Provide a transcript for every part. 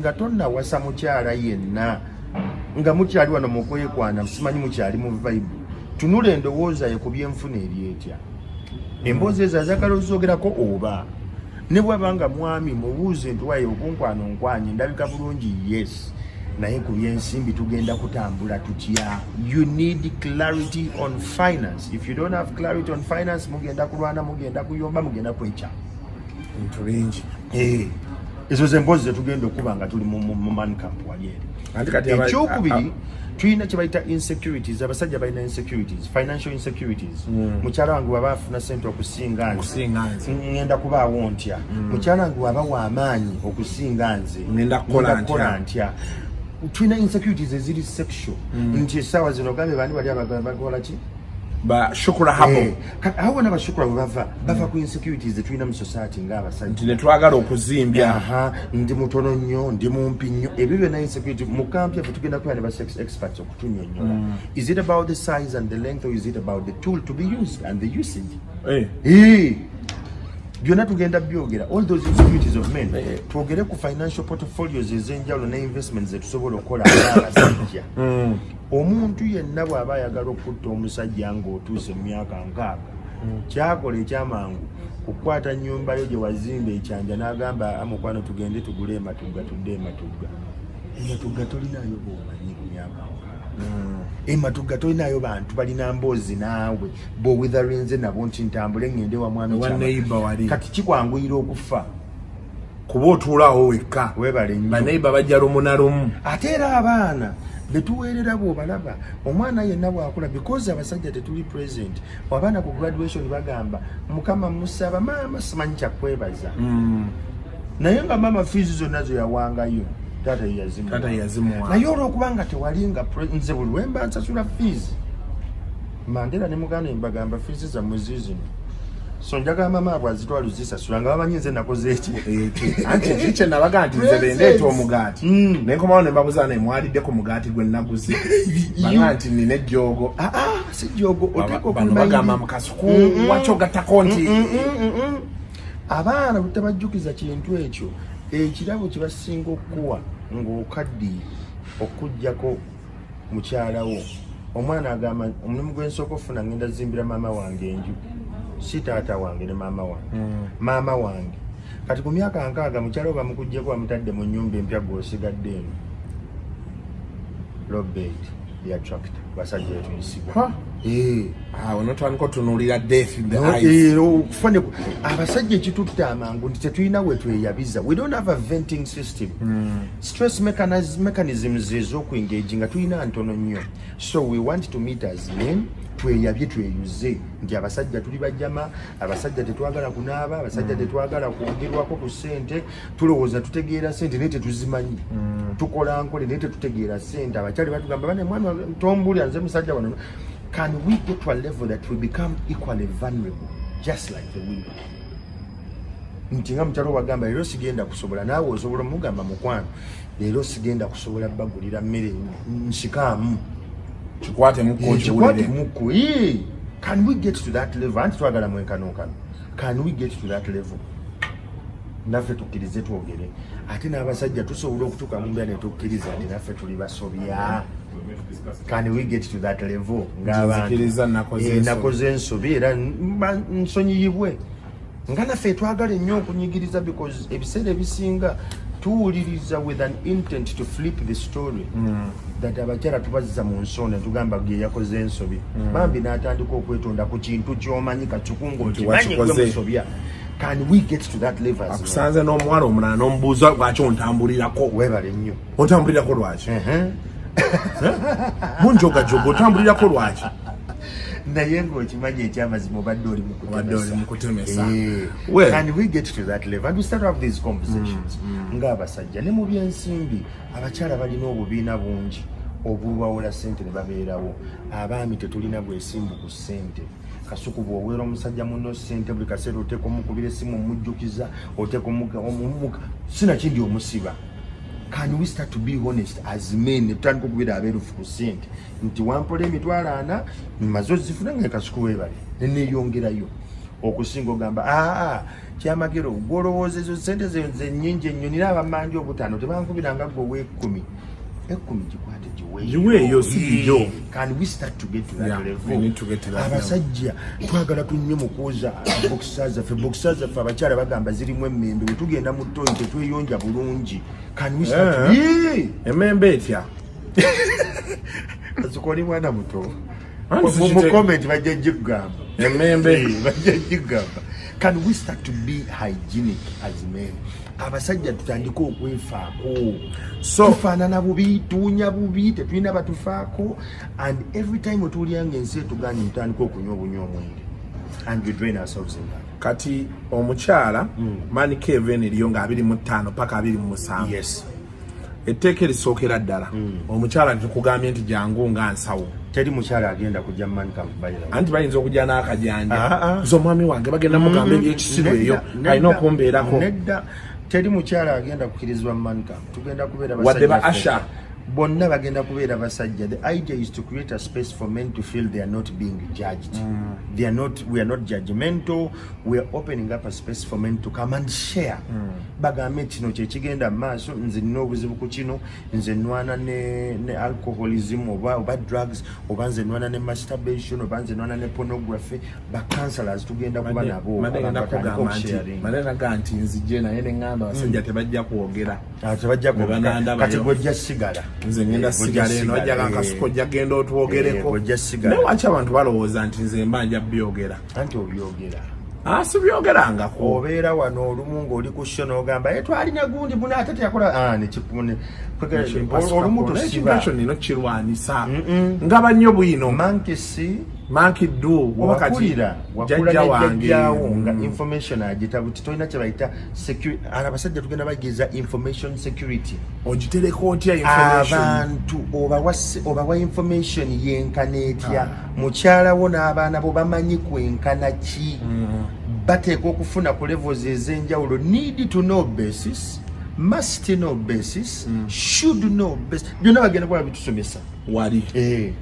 Nga tonnawasa mukyala yenna, nga mukyali wano mukwekwana, simanyi mukyali mu vibe, tunula endowooza ye ku byenfuna eri etya. Emboozi ezo azagala ozogerako, oba ne bwaba nga mwami, mubuuze nti, "Waye okunkwano nkwanye, ndabika bulungi, yes, naye ku byensimbi tugenda kutambula tutya?" You need clarity on finance. If you don't have clarity on finance, mugenda kulwana, mugenda kuyomba, mugenda kwekya. Bintu bingi. Eh, ezo zemboozi zetugenda okuba nga tuli mu man camp wali eri. Anti kati Ekyokubiri, tulina kye bayita insecurities. Abasajja balina insecurities, financial insecurities. Mukyala wange waba afuna sente okusinga nze, Okusinga nze. Ngenda kubaawo ntya? Mukyala wange waba w'amaanyi okusinga nze, Ngenda kukola kukola ntya? ntya? Tulina insecurities eziri sexual, nti essaawa zino ogambye bani bali abakola ki? Ba Shukura Habo. Eh, awo bona bashukura bwe bava ku insecurities zetulina mu society ng'abasajja. Nti netwagala okuzimbya. Aha, ndi mutono nnyo, ndi mumpi nnyo, ebyo byonna insecurity. Mu camp yaffe tugenda kuba ne ba sex experts okutunyonnyola: is it about the size and the length, or is it about the tool to be used and the usage? Eh. Eh, byonna tugenda byogera, all those insecurities of men. Twogere ku financial portfolios ez'enjawulo ne investments zetusobola okukola ng'abasajja. Omuntu yenna bw'aba ayagala okutta omusajja ng'otuuse mu myaka 60, kyakola ekyamangu kukwata nnyumba yo gye wazimba ekyanja n'agamba, "Amukwano, tugende tugule ematugga, tudde ematugga." Ematugga tolinayo bwomanyi ku myaka 60. Ematugga tolinayo bantu balina mboozi naawe bwowitharinze nabo nti ntambule ŋŋende wa mwami Ewa Kyama. Neighbor wali. Kati kikwanguyira okufa. Kuba otuulaawo wekka. Weebale nnyo. Baneighbor bajja lumu na lumu. Ate era abaana betuweerera, bw'obalaba omwana yenna bw'akula, because abasajja tetuli present, abaana ku graduation bagamba, "Mukama musaba, maama simanyi kyakwebaza," naye nga maama fees zonna ze yawangayo taata ye yazimuwa. Taata ye yazimuwa. Naye olwokubanga tewali nga nze buli lwemba nsasula fees, Mandela ne muganda mbagamba, "Fees zammwe ziizino," so njagala mama abwe azitwala ozisasula nga bamanyi nze nakoze eki. Anti eki kye nabaga nti nze bendeeta omugaati, nenkomawo ne mbabuuza, "Naye mwalidde ku mugaati gwe naguze?" Baga nti nina ejjoogo. Ah, ah, si joogo, oteeka Bano bagamba mu kasuku wakyo gattako nti Abaana bwe tabajjukiza kintu ekyo, ekirabo kye basinga okukuwa ng'okaddiye okuggyako mukyalawo, omwana agamba, "Omulimu gwe nsooka okufuna, ngenda zimbira maama wange enju, si taata wange ne maama wange, maama wange." Kati ku myaka 60 mukyala wo bamukuggyeko, bamutadde mu nnyumba empya, gw'osigadde eno low bed ya tractor, basajja etuyisibwa. Ha. Eh. Awo notandika otunuulira death in the No, eyes. eh, okufa abasajja ekitutta amangu nti tetulina we tweyabiza. We don't have a venting system. Stress mechanisms ez'okuengage nga tulina ntono nnyo. So we want to meet as men, tweyabye, tweyuze nti abasajja tuli bajama, abasajja tetwagala kunaaba, abasajja tetwagala kwogerwako ku ssente. Tulowooza tutegeera ssente naye tetuzimanyi. Tukola nkole naye tetutegeera ssente. Abakyali batugamba, "Bane mwami tombulya, nze musajja wano." Can we get to a level that we become equally vulnerable just like the women, nti nga mukyalo wagamba, "Leero sigenda kusobola," naawe osobola omugamba, "Mukwano, leero sigenda kusobola bagulira mmere, nsikaamu." Kikwate mukko. Kikwate okiwulire. Mukko. Can we get to that level? Anti twagala mwenkanonkano. Can we get to that level, naffe tukkirize twogere? Ate n'abasajja tusobola okutuuka mu mbeera ne tukkiriza nti naffe tuli basobya. Can we get to that level ng'abantu? Nzikiriza nakoze Eh, ensobi. Nakoze ensobi era nsonyiyibwe, nga naffe twagala ennyo okunyigiriza, because ebiseera ebisinga tuwuliriza with an intent to flip the story, that abakyala tubazza mu nsonda, tugamba ge yakoze ensobi, bambi n'atandika okwetonda ku kintu ky'omanyi kacukunga Nti okimanyi gwe wakikoze. musobya. Can we get to that level as well? Akusanze n'omuwala omulala n'omubuuza, "Lwaki ontambulirako?" Weebale nnyo. "Ontambulirako lwaki? Munjogajoga, otambulirako lwaki?" Naye ng'okimanyi ekyamazima obadde oli mu Obadde oli mu kutemesa. Eh, Well- can we get to that level and we start to have these conversations ng'abasajja? Ne mu byensimbi, abakyala balina obubiina bungi obubawola ssente ne babeerawo. Abaami tetulina bwesimbu ku ssente. Kasuku, bw'oweera omusajja muno ssente, buli kaseera oteeka omukubira essimu, omujjukiza, oteeka sinakindi omusiba. Can we start to be honest as men, ne tutandika okubeera abeerufu ku ssente, nti wampola 400,000, maze ozifuna, nga Kasuku weebale, neneeyongerayo, okusinga ogamba, "Aa, Kyamagero, gwolowooza ezo sente ze nnyingi ennyo? Nina abamanja obutaano, tebankubiranga gwe ow'ekumi. Ekumi gikwate. Giweeyo, si gigyo. Can we start to get to that Yeah, we level? need to get to that. Abasajja twagala tunnyo mu kwoza boxer zaffe. Boxer zaffe abakyala bagamba zirimu emmembe. Bwe tugenda mu toyi tetweyonja bulungi. Can we start to... Eh. Emmembe etya? Azikoli mwana muto. Anti Mu sikite- comment bajja gikugamba. Emmembe. Bajja gikugamba. Can we start to be hygienic as men? Abasajja tutandike okwefaako. So Tufaanana bubi, tuwunya bubi, tetulina batufaako, and every time otuwulira nga ensi etuganye, tutandika okunywa obunywa omwenge and we drain ourselves in that. Kati omukyala, man cave eno eriyo nga 25 paka 27. Yes. Etteeka erisookera ddala, omukyala tukugambye nti jangu nga nsawo. Teri mukyala agenda kujja mu man camp, by the way. Anti bayinza okujja n'akajanja. Ah, ah. Nze omwami wange bagenda mugamba ebyekisiru eyo. Nedda, Alina okumbeerako. Nedda, teri mukyala agenda kukkirizibwa mu man camp. Tugenda kubeera Wadde ba basajja Asha. ffekka. Bonna bagenda kubeera basajja. The idea is to create a space for men to feel they are not being judged. They are not, we are not judgmental. We are opening up a space for men to come and share, bagambe kino kyekigenda mu maaso, nze nina obuzibu ku kino, nze nwana ne alcoholism oba drugs, oba nze nwana ne masturbation, oba nze nwana ne pornography. Ba counselors tugenda kuba nabo. Mane ngenda abantu batandike kugamba nti okusharinga. Mane naga nti nzije, naye neŋŋamba abasajja tebajja kwogera. Ah, tebajja Bwe banandabayo. Kati gwojja sigala. Nze ngenda Eh, sigala eno. gw'ojja Ajjaga sigala, nkasuka, ojja genda otwogereko. Eh, ojja sigala. Naye waki abantu balowooza nti nze mba nja byogera? Anti obyogera. Ah, sibyogerangako. Obeera wano olumu ng'oli ku show n'ogamba, "Eh, twalina gundi muna ate teyakola." Ah, olumu tosiba. Ekyo nina kirwanisa ngaba nnyo bwino. Mankisi. Monkey do oba kati Wakulira, wakula jjajja wange. nejjajjaawo nga information agita buti. Tolina kye bayita security. Abasajja tugenda bageza information security. Ogitereka otya information? Abantu obawa information yenkana etya? Mukyala wo n'abaana bo bamanyi kwenkana ki? Bateekwa okufuna ku levels ez'enjawulo: need to know basis, must know basis, should know basis. Byonna bagenda kuba bitusomesa. Wali. Eh.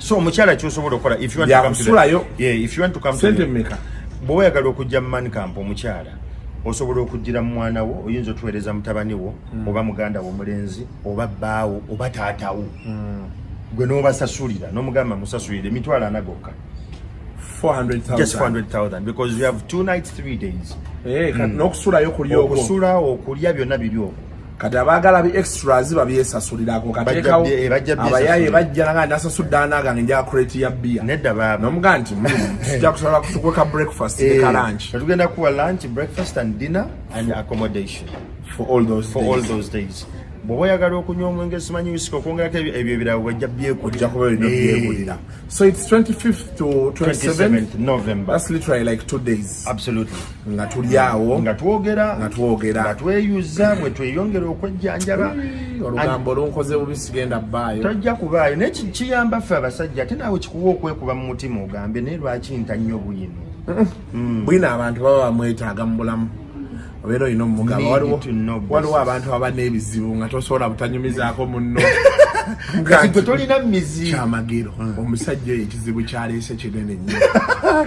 So omukyala kyosobola okukola, if you want to come to the- Byakusulayo. Yeah, if you want to come to Sente mmeka? Bw'oba oyagala okujja mu man camp, omukyala osobola okugira mu mwana wo, oyinza otuweereza mutabani wo, oba muganda wo omulenzi, oba bbaawo, oba taatawo, gwe n'obasasulira n'omugamba musasulire 40,000 gokka. 400,000. Just 400,000, because you have 2 nights, 3 days. Eh, kati n'okusulayo kuli okwo? Okusula, okulya, byonna biri okwo. Kati abaagala bi extras babyesasulirako kateekawo. Bajja Abayaye byesasulira. bajja nanga nasasudde ana gange, nja crate ya bbiya. Nedda baaba. Nomugaa nti tujja kusobola kutukweka breakfast ne ka lunch. Tugenda kuwa lunch, breakfast and dinner and accommodation. For all those For days. all those days. Bw'oba oyagala okunywa omwenge, simanyi wisiki, okwongerako ebyo ebirabo bwejja byekulira. Ojja kuba olina obyegulira. So it's 25th to 27th. 27th November. That's literally like 2 days. Absolutely. Nga tuli awo. Nga twogera. Nga twogera. Nga tweyuza bwe tweyongera okwejjanjaba. Olugambo lunkoze bubi, sigenda bbaayo. Tojja kubaayo, naye kiyamba ffe abasajja, ate naawe kikuwa okwekuba mu mutima ogambe, naye lwaki nta nnyo bwino? Bwino abantu baba bamwetaaga mu bulamu, obeera olina omugaba. Need Waliwo to know waliwo basis. abantu aba n'ebizibu nga tosobola butanyumizaako munno. Kati gwe tolina mizi. Kyamagero, omusajja oyo ekizibu kyaleese kinene nnyo.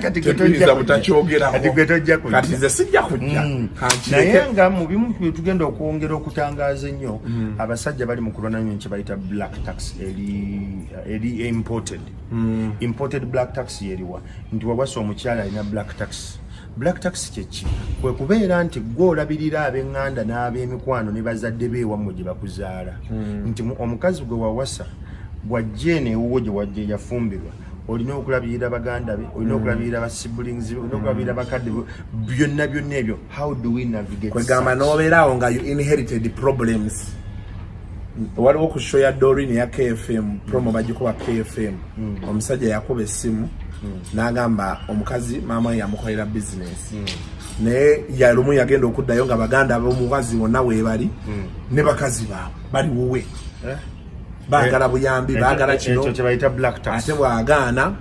Kati gwe Tetuyinza tojja kujja. butakyogerako. Kati gwe tojja kujja. Kati nze sijja kujja. Kankireke. Naye nga mu bimu bye tugenda okwongera okutangaaza ennyo, abasajja bali mu kulwana nnyo kye bayita black tax eri imported. Black tax yeriwa nti wawasa omukyala alina black tax. Black tax kyeki? Kwe kubeera nti gwe olabirira ab'eŋŋanda n'ab'emikwano ne bazadde be ewammwe gye bakuzaala, nti omukazi gwe wawasa bw'ajja eno ewuwo gye wajja yafumbirwa, olina okulabirira baganda be, olina okulabirira ba siblings be, olina okulabirira bakadde be, byonna byonna ebyo. How do we navigate Kwegamba such? n'obeeraawo nga you inherited problems. Waliwo ku show ya Dorin ya KFM, promo bagikuba KFM, omusajja yakuba essimu n'agamba omukazi maama we yamukolera bizinesi, naye yalumu yagenda okuddayo nga baganda b'omukazi bonna weebali ne bakazi baabwe bali wuwe. Eh? Baagala buyambi, baagala kino. Ekyo kye bayita black tax. Ate bw'agaana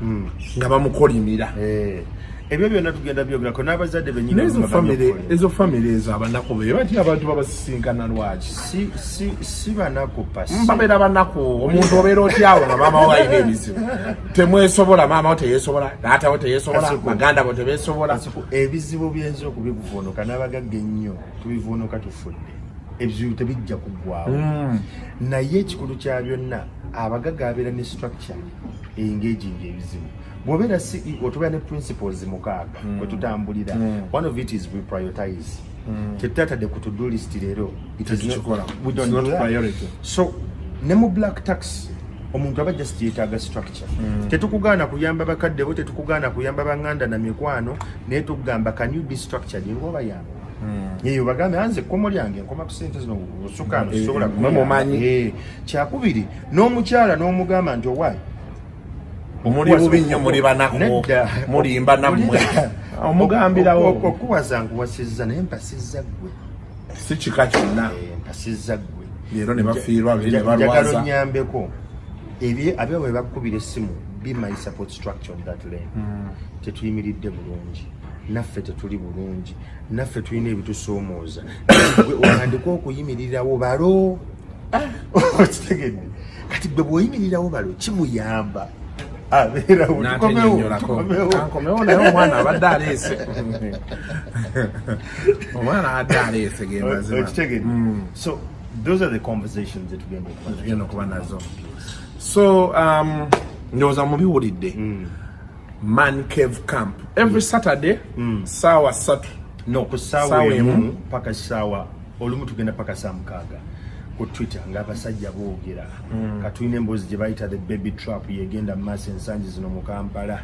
nga bamukolimira. Eh. Ebyo byonna tugenda byogerako n'abazadde bennyini. N'ezo abamu bamanyi family, okukola. ezo family ezo, abanaku be batya? Abantu babasisinkana lwaki? Si banaku pasi. Babeera banaku. Omuntu obeera otyawo nga maama wo alina ebizibu? Temwesobola, maama wo teyesobola, taata wo teyesobola, Kasuku. baganda bo tebesobola. Ebizibu byenza okubivuunuka n'abagagga ennyo tubivuunuka tufudde. Ebizibu tebijja kuggwawo, naye ekikulu kya byonna, abagagga abeera ne structure engaging ebizibu. Bw'obeera CEO, tubeera ne principles 6 kwe tutambulira. One of it is we prioritize. Tetutatadde ku to-do list leero, it is not- Tetukikola. we don't It's not do that. priority. So ne mu black tax, omuntu aba just yeetaaga structure. Tetukugaana kuyamba bakadde bo, tetukugaana kuyamba baŋŋanda na mikwano, naye tukugamba, can you be structured ngaobayamba? Eyo bagambe, anze ekkomo lyange nkoma ku sente zino, osukaano sisobola Mwe mumanyi. kuyamba. Kyakubiri, n'omukyala n'omugamba nti, owaayi, Muli bubi nnyo, muli banaku. Nedda. Mulimba nammwe. Omugambirawo. Okuwaza nkuwasizza, naye mpasizza ggwe. Si kika kyonna. Mpasizza ggwe. Leero ne bafiirwa, biri ne Njagala balwaza. onyambeko. Abe bakubira essimu, be my support structure on that lane. Tetuyimiridde bulungi, naffe tetuli bulungi, naffe tulina ebitusoomooza. Gwe otandike okuyimirirawo balo, okitegedde? Kati gwe bw'oyimirirawo balo, kimuyamba abeerawo. Tukomewo. N'atennyonnyolako. Tukomewo. Kankomewo, naye omwana abadde aleese, omwana abadde aleese ge mazima. Okitegedde? So those are the conversations zetugenda okuba nazo. Tugenda okuba nazo. So ndowooza mubiwulidde. Man Cave Camp every Saturday, saawa 3. No, ku Ssaawa ssaawa 1. 1 paka ssaawa, olumu tugenda paka saa 6 ku Twitter ng'abasajja boogera. Katulina emboozi gye bayita The Baby Trap, yegenda mu maaso ensangi zino mu Kampala.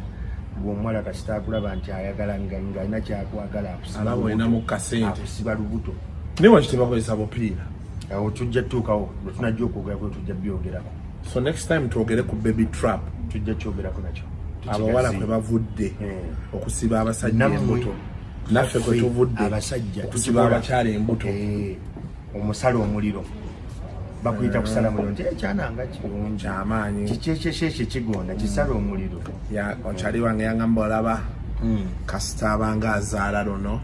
Gweomuwala kasita akulaba nti ayagala, nga alina kyakwagala, akusiba Alaba lubuto. olinamu kasente. Akusiba lubuto. Naye waki tebakozesa bupiira? Awo tujja tutuukawo lwe tunajja okwogerako, tujja byogerako. So next time twogere ku baby trap. Tujja kyogerako nakyo. Abawala kwe bavudde okusiba abasajja Nammwe, embuto, naffe kwe ffe tuvudde abasajja okusiba tukikola. abakyala embuto. Omusala omuliro, bakuyita kusala muliro nti ekyananga kirungi. Kyamaanyi. Kiki kigonda kisala omuliro. Okyali wange yangamba, olaba kasita abanga azaala luno,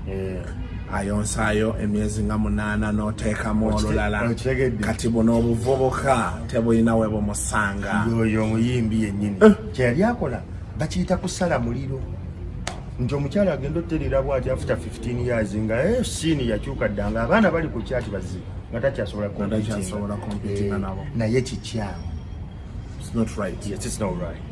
ayonsaayo emyezi nga 8 n'oteekamu olulala. Okitegedde? Kati buno obuvubuka tebulina we bumusanga. Oyo omuyimbi yennyini kyeyali akola bakiyita kusala muliro, nti omukyala agenda oterera bwati after 15 years nga siini yakyuka dda, nga abaana bali ku kyati bazibu, nga takyasobola Nga takyasobola competinga nabo. Naye kikyamu. It's not right. Yes, it's not right.